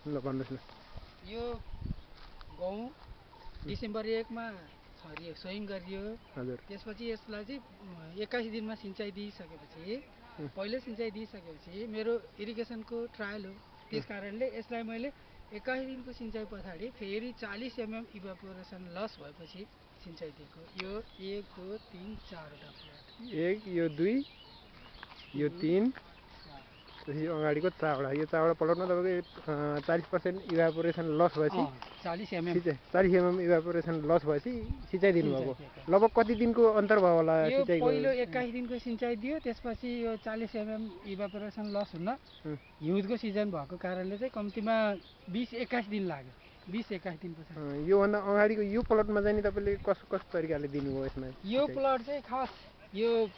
ल भन्नुहोस् न। यो गहुँ डिसेम्बर 1 मा छरियो, सोइङ गरियो। हजुर। त्यसपछि यसलाई चाहिँ 21 दिनमा सिँचाइ दिइसकेपछि, पहिलो सिँचाइ दिइसकेपछि मेरो इरिगेसनको ट्रायल हो, त्यस कारणले यसलाई मैले 21 दिनको सिँचाइ पछाडि फेरि 40 mm इभापोरेसन लस भएपछि सिँचाइ दिएको। यो 1 2 3 4वटा प्लट। 1 यो 2 यो 3 त्यसपछि अगाडिको 4वटा। यो 4वटा प्लटमा तपाईँको 40% इभापोरेसन लस भएपछि 40 mm 40 mm इभापोरेसन लस भएपछि सिँचाइ दिनुभएको। लगभग कति दिनको अन्तर भयो होला सिँचाइ? पहिलो 21 दिनको सिँचाइ दियो, त्यसपछि यो 40 mm इभापोरेसन लस हुन हिउँदको सिजन भएको कारणले चाहिँ कम्तीमा 20-21 दिन लाग्यो। 20-21 दिन पछाडि। योभन्दा अगाडिको यो प्लटमा चाहिँ नि तपाईँले कस्तो तरिकाले दिनुभयो यसमा? यो प्लट चाहिँ खास यो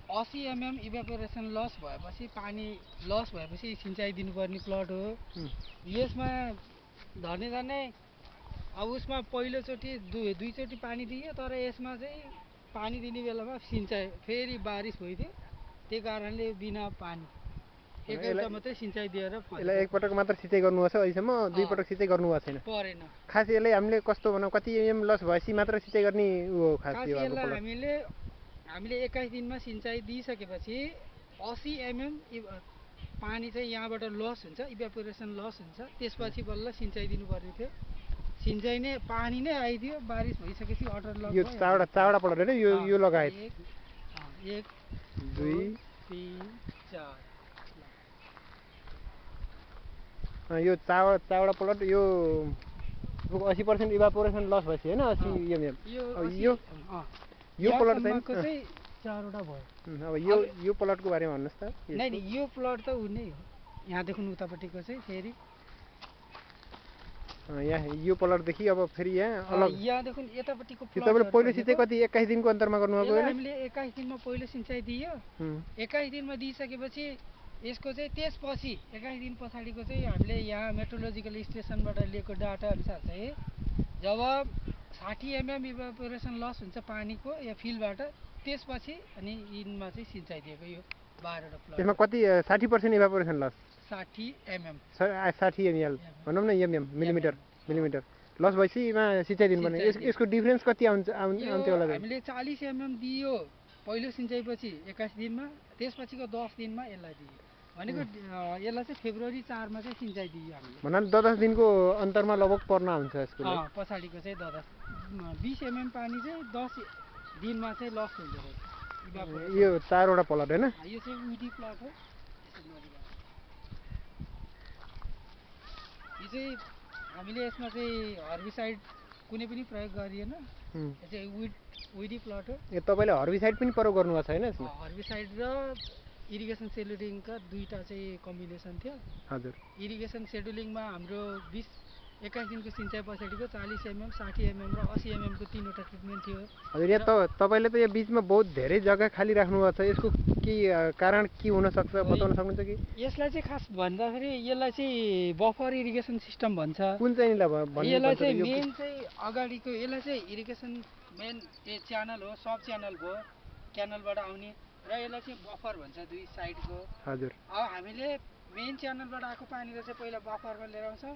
80 mm इभापोरेसन लस भएपछि, पानी लस भएपछि सिँचाइ दिनुपर्ने प्लट हो। यसमा धने अब उसमा पहिलोचोटि दुईचोटि पानी दियो, तर यसमा चाहिँ पानी दिने बेलामा सिँचाइ फेरि बारिस भइदियो, त्यही कारणले बिना पानी एकैपल्ट मात्रै सिँचाइ दिएर यसलाई एकपटक मात्र सिँचाइ गर्नुभएको छ अहिलेसम्म? दुई पटक सिँचाइ गर्नुभएको छैन? परेन। खास यसलाई हामीले कस्तो भनौँ, कति एम लस भएपछि मात्र सिँचाइ गर्ने हो खास? हामीले 21 दिनमा सिँचाइ दिइसकेपछि 80 mm पानी चाहिँ यहाँबाट लस हुन्छ, इभापोरेसन लस हुन्छ, त्यसपछि बल्ल सिँचाइ दिनुपर्ने थियो। सिँचाइ नै पानी नै आइदियो, बारिस भइसकेपछि अटर लग। यो चावडा प्लट होइन, यो लगायत 1 2 3 4। यो चावडा प्लट यो 80% इभापोरेसन लस भएपछि होइन? 80 mm यो प्लट चाहिँ 4वटा भयो। अब यो प्लटको बारेमा भन्नुहोस् त। नै यो प्लट त हुने हो, यहाँदेखि उतापट्टिको चाहिँ फेरि यहाँ यो प्लटदेखि अब फेरि यहाँ अलग यहाँदेखि यतापट्टिको प्लट। तपाईँले पहिलो सिँचाइ कति 21 दिनको अन्तरमा गर्नुभएको होइन? हामीले 21 दिनमा पहिलो सिँचाइ दियो। 21 दिनमा दिइसकेपछि यसको चाहिँ त्यसपछि 21 दिन पछाडिको चाहिँ हामीले यहाँ मेट्रोलोजिकल स्टेसनबाट लिएको डाटा अनुसार चाहिँ जब 60 mm इभापोरेसन लस हुन्छ पानीको या फिल्डबाट, त्यसपछि अनि यिनमा चाहिँ सिँचाइ दिएको यो 12वटा प्लट। त्यसमा कति 60% इभापोरेसन लस? 60 mm 60 ml भनौँ न, मिलिमिटर लस भएपछि सिँचाइ दिनुपर्ने। यसको डिफ्रेन्स कति आउँथ्यो होला? हामीले 40 mm दियो पहिलो सिँचाइपछि 21 दिनमा, त्यसपछिको 10 दिनमा यसलाई दियो भनेको। यसलाई चाहिँ फेब्रुअरी 4 मा चाहिँ सिँचाइ दियो हामीले। भन्नाले 10 दिनको अन्तरमा लगभग पर्न हुन्छ यसको। पछाडिको चाहिँ 20 mm पानी चाहिँ 10 दिनमा चाहिँ लस हुँदो रहेछ। यो 4वटा प्लट होइन? यो चाहिँ उडी प्लट हो। यो चाहिँ हामीले यसमा चाहिँ हर्बिसाइड कुनै पनि प्रयोग गरिएन। यो चाहिँ विडी प्लट हो। तपाईँले हर्बिसाइड पनि प्रयोग गर्नुभएको छैन यसमा? हर्बिसाइड र इरिगेसन सेड्युलिङका दुईवटा चाहिँ कम्बिनेसन थियो। हजुर। इरिगेसन सेड्युलिङमा हाम्रो 21 दिनको सिँचाइ पछाडिको 40 mm 60 mm र 80 mm को 3वटा ट्रिटमेन्ट थियो। हजुर, यहाँ तपाईँले त यो बिचमा बहुत धेरै जग्गा खाली राख्नुभएको छ, यसको के कारण के हुनसक्छ बताउन सक्नुहुन्छ कि? यसलाई चाहिँ खास भन्दाखेरि यसलाई चाहिँ बफर इरिगेसन सिस्टम भन्छ। कुन चाहिँ यसलाई चाहिँ मेन चाहिँ अगाडिको यसलाई चाहिँ इरिगेसन मेन च्यानल हो, सब च्यानल भयो क्यानलबाट आउने, र यसलाई चाहिँ बफर भन्छ दुई साइडको। हजुर। अब हामीले मेन च्यानलबाट आएको पानीलाई चाहिँ पहिला बफरमा लिएर आउँछौँ,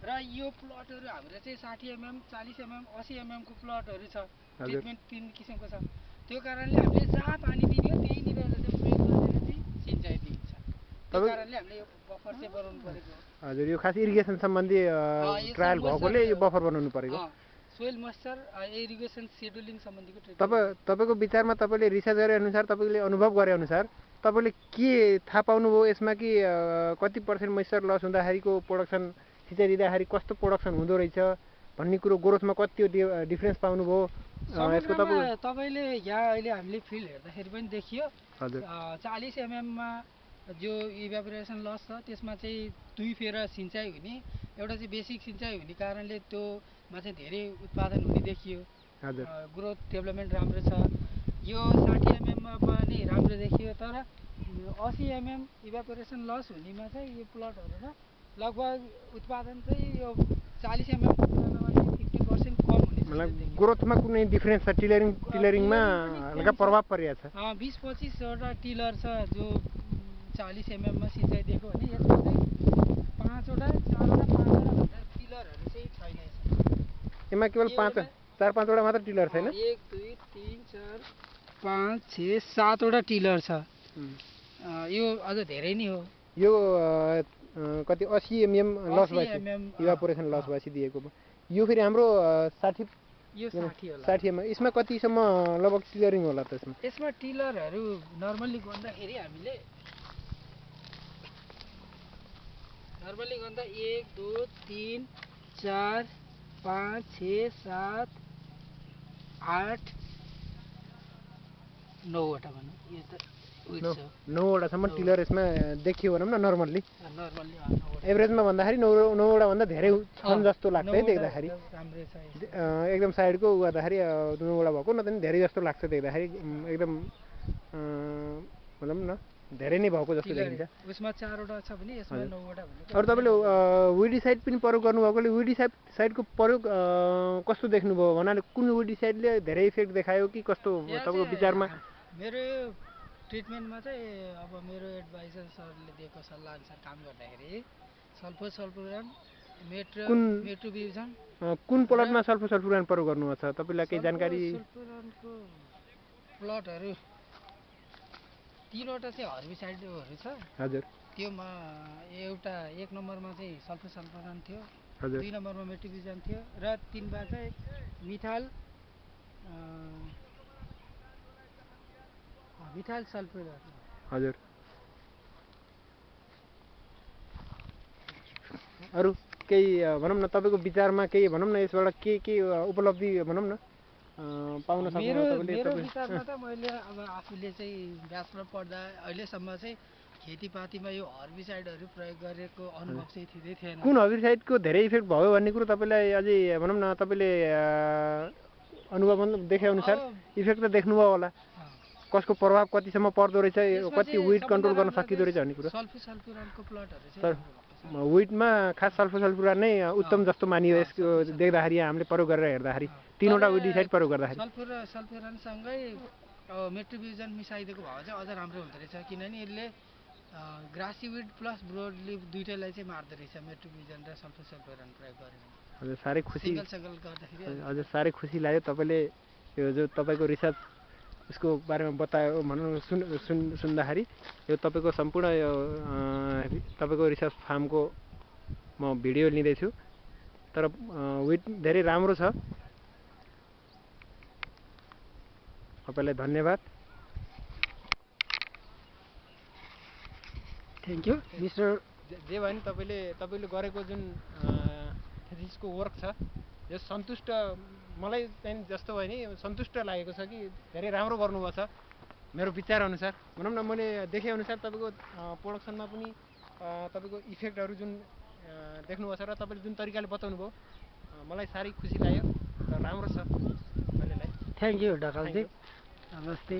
र यो प्लटहरू हाम्रो चाहिँ 60 mm 40 mm 80 mm को प्लटहरू छ। ट्रिटमेन्ट 3 किसिमको छ, त्यो कारणले हामीले जहाँ पानी दिने हो त्यहीँनिर चाहिँ प्रयोग गरेर चाहिँ सिँचाइ दिन्छ। त्यही कारणले हामीले यो बफर चाहिँ बनाउनु परेको। हजुर, यो खास इरिगेसन सम्बन्धी ट्रायल भएकोले यो बफर बनाउनु परेको। सोइल मोइस्चर इरिगेसन सेड्युलिङ सम्बन्धीको तपाईँको विचारमा तपाईँले रिसर्च गरे अनुसार, तपाईँले अनुभव गरे अनुसार तपाईँले के थाहा पाउनुभयो यसमा कि कति % मोइस्चर लस हुँदाखेरिको प्रोडक्सन सिँचाइ दिँदाखेरि कस्तो प्रोडक्सन हुँदो रहेछ भन्ने कुरो, ग्रोथमा कति डिफ्रेन्स पाउनुभयो यसको? तपाईँले यहाँ अहिले हामीले फिल्ड हेर्दाखेरि पनि देखियो। हजुर। 40 mm मा जो इभापोरेसन लस छ त्यसमा चाहिँ 2 फेर सिँचाइ हुने, एउटा चाहिँ बेसिक सिँचाइ हुने कारणले त्योमा चाहिँ धेरै उत्पादन हुने देखियो। हजुर। ग्रोथ डेभलपमेन्ट राम्रो छ। यो 60 mm मा पनि राम्रो देखियो, तर 80 mm इभापोरेसन लस हुनेमा चाहिँ यो प्लटहरूमा लगभग उत्पादन चाहिँ यो 40 mm को तुलनामा चाहिँ 50% कम हुने। मतलब ग्रोथमा कुनै डिफरेन्स छ? टिलरिङमा हल्का प्रभाव परिरहेछ? 20-25 वटा टिलर छ जो 40 mm मा सिँचाइ दिएको भने, यसमा चाहिँ यसमा केवल 4-5 वटा मात्र टिलर छैन? 1 2 3 4 5 6 7 वटा टिलर छ। यो अझ धेरै नै हो। यो कति 80 mm लस 80 भएपछि mm, इभापोरेसन लस भएपछि दिएको। यो फेरि हाम्रो 60 यो 60 होला। 60 mm। यसमा कतिसम्म लगभग टिलरिङ होला त यसमा? यसमा टिलरहरू नर्मल्ली गर्दाखेरि हामीले 1 2 3 4 5 6 7 8 9 वटा भनौँ। यो त उइट छ 9 वटासम्म टिलर यसमा देखियो भनौँ न नर्मल्ली। नर्मल्ली एभरेजमा भन्दाखेरि 9 वटा भन्दा धेरै छन् जस्तो लाग्छ है देख्दाखेरि। राम्रै छ। एकदम साइडको उ गर्दाखेरि 9 वटा भएको न त धेरै जस्तो लाग्छ देख्दाखेरि। एकदम भनौँ न धेरै नै भएको जस्तो देखिन्छ। उसमा 4 वटा छ भने यसमा 9 वटा भनेको। अरू तपाईँले विडिसाइड पनि प्रयोग गर्नुभएकोले विडिसाइडको प्रयोग कस्तो देख्नुभयो भन्नाले कुन विडिसाइडले धेरै इफेक्ट देखायो कि कस्तो तपाईँको विचारमा? मेरो ट्रिटमेन्टमा चाहिँ अब मेरो एडभाइजर सरले दिएको सल्लाह अनुसार काम गर्दाखेरि सल्फोरान मेट्रोबिउजान कुन प्लटमा सल्फोरान प्रयोग गर्नुभएको छ तपाईँलाई केही जानकारी? सल्फोरानको प्लटहरू 3 वटा चाहिँ हर्बिसाइडहरू छ। हजुर। त्योमा एउटा 1 नम्बरमा चाहिँ सल्फोरान थियो, हजुर। 2 नम्बरमा मेट्रोबिउजान थियो र 3 मा चाहिँ मिथाइल सल्फोरान। हजुर। अरू केही भनौँ न तपाईँको विचारमा केही भनौँ न यसबाट के उपलब्धि भनौँ न पाउन सक्नुहुन्छ तपाईँले? मेरो विचारमा त मैले अब आफूले चाहिँ ब्याचलर पढ्दा अहिलेसम्म चाहिँ खेतीपातीमा यो हर्बिसाइडहरू प्रयोग गरेको अनुभव चाहिँ थिँदै थिएन। कुन हर्बिसाइडको धेरै इफेक्ट भयो भन्ने कुरो तपाईँलाई अझै भनौँ न तपाईँले अनुभव देखे अनुसार इफेक्ट त देख्नुभयो होला। कसको प्रभाव कतिसम्म पर्दो रहेछ, कति विट कन्ट्रोल गर्न सकिँदो रहेछ भन्ने कुरो? सल्फोरानको प्लटहरू चाहिँ विटमा खास सल्फोरान नै उत्तम जस्तो मानियो यसको देख्दाखेरि हामीले प्रयोग गरेर हेर्दाखेरि 3 वटा विडिसाइड प्रयोग गर्दाखेरि। सल्फोरानसँगै मेट्रोबिउजान मिसाइदिएको भए चाहिँ अझ राम्रो हुँदो रहेछ, किनभने यसले ग्रासी विड प्लस ब्रोडलिफ दुइटैलाई चाहिँ मार्दो रहेछ मेट्रोबिउजान र सल्फोरान प्रयोग गरेर। हजुर साह्रै खुसी, गर्दाखेरि हजुर साह्रै खुसी लाग्यो तपाईँले यो जो तपाईँको रिसर्च यसको बारेमा बतायो भनौँ सुन्दाखेरि। यो तपाईँको सम्पूर्ण यो तपाईँको रिसर्च फार्मको म भिडियो लिँदैछु, तर विट धेरै राम्रो छ। तपाईँलाई धन्यवाद। Thank you mister. जे भयो नि तपाईँले गरेको जुन थेसिसको वर्क छ यो सन्तुष्ट, मलाई चाहिँ जस्तो भयो नि सन्तुष्ट लागेको छ कि धेरै राम्रो गर्नुभएको छ मेरो विचार अनुसार। भनौँ न मैले देखेँ अनुसार तपाईँको प्रोडक्सनमा पनि तपाईँको इफेक्टहरू जुन देख्नुभएको छ र तपाईँले जुन तरिकाले बताउनु भयो मलाई साह्रै खुसी लाग्यो र राम्रो छ। थ्याङ्क यू ढकालजी। नमस्ते।